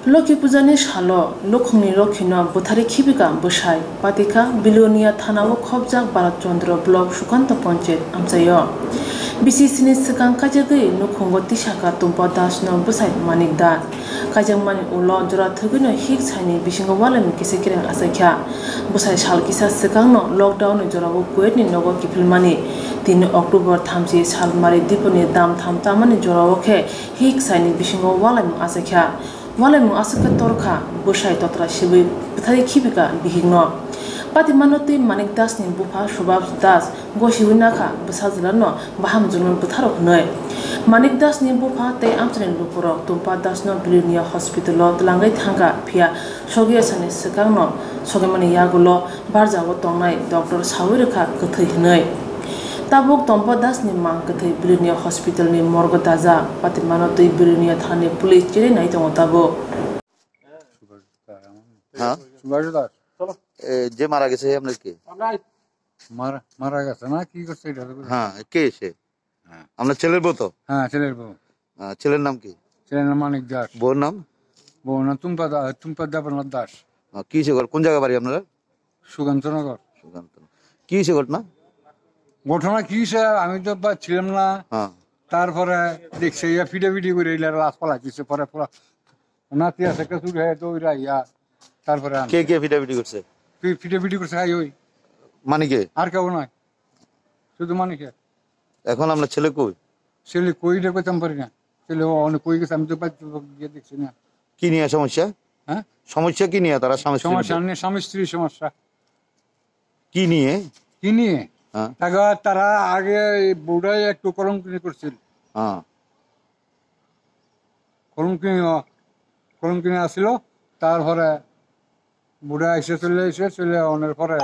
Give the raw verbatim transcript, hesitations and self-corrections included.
Lokhi Pujani salo Lukhungni Lokhino bwthari khibika bwsai, patikha Bilonia thanao khopjak Bharat Chandra block Sukanto Panchayat amchaio. Bisi sini swkang kaijagwi nukhungo tisaka Tumpa Dasno bwsai Manik Das. Kaijakmani ulo jora thwgwino hik saini bisingo walai kisa kereng achaikha. Bwsai sal kisa swkangno lockdown ni jorao Kuwait ni nogo kiphilmani. Tini October thamchi sal mari diponi dam tham tamani jorao khe hik saini bisingo walaimung achaikha. Walaimung aswk khe torkha, bwsai totra sibwi bwthari khibika bihikno. Patimano twi Manik Das ni bupha Subhas Das gosiwi nakha bwsajwlano bahamjwkno bwtharo hwnwi. Manik Das ni bupha tei amchaini lukurok Tumpa Das no Bilonia hospital o twlangwi thangkha, phiya sogwi asani swkangno sogwimani yagulo barjao tongnai doctor sawi rwkha kwthwi hwnwi. Tabuk Tompa Das ni mang kwthwi Bilonia hospital ni morgo daja, patimano twi Bilonia thani police chiri nai tongo tabuk. হ্যাঁ? সুভাষ দাস। এ, যে মারা গেছে, আপনার কে? মারা, মারা গেছে না, কি করছে এটা তো বুঝি না। হ্যাঁ, কে সে? হ্যাঁ। আপনার ছেলের বউ তো? হ্যাঁ, ছেলের বউ। আহ, ছেলের নাম কি? ছেলের নাম মানিক দাস। বউর নাম? বউর নাম টুম্পা দা-, টুম্পা দেবনাথ দাস। আহ, কি সে ঘর? কোন জায়গায় বাড়ি আপনারা? সুকান্তনগর। সুকান্ত। কি হয়েছে ঘটনা? ঘটনা কি হয়েছে? আমি তো বা ছিলাম না। হ্যাঁ। তারপরে দেখছি, ইয়া ফিটাফিটি করে এগুলা লাশ পালা দিচ্ছে, পরে পুরা নাতি আছে, কিছু উঠে দৌড়া ইয়া, তারপরে আনছে। কে কে ফিটাফিটি করছে? ফি-, ফিটাফিটি করছে, হ্যাঁ, ওই। মানে কে? আর কেউ নয়, শুধু মানে কে। এখন আপনার ছেলে কই? ছেলে কই রে, কইতাম পারি না। ছেলে অনেক কই গেছে, আমি তো বাড়িতে গিয়ে দেখছি না। কি নিয়ে সমস্যা? হ্যাঁ? সমস্যা কি নিয়ে তারা স্বামী স্ত্রীর সমস্যা মধ্যে? নিয়ে স্বামী স্ত্রীর সমস্যা। কি নিয়ে? কি নিয়ে? হ্যাঁ। তাকে তারা আগে এই বউটাই একটু কলঙ্কিনী করছিল। হ্যাঁ। কলঙ্কিনী, কলঙ্কিনী আসিল, তারপরে বুড়া এসে চলে, এসে চলে অনের পরে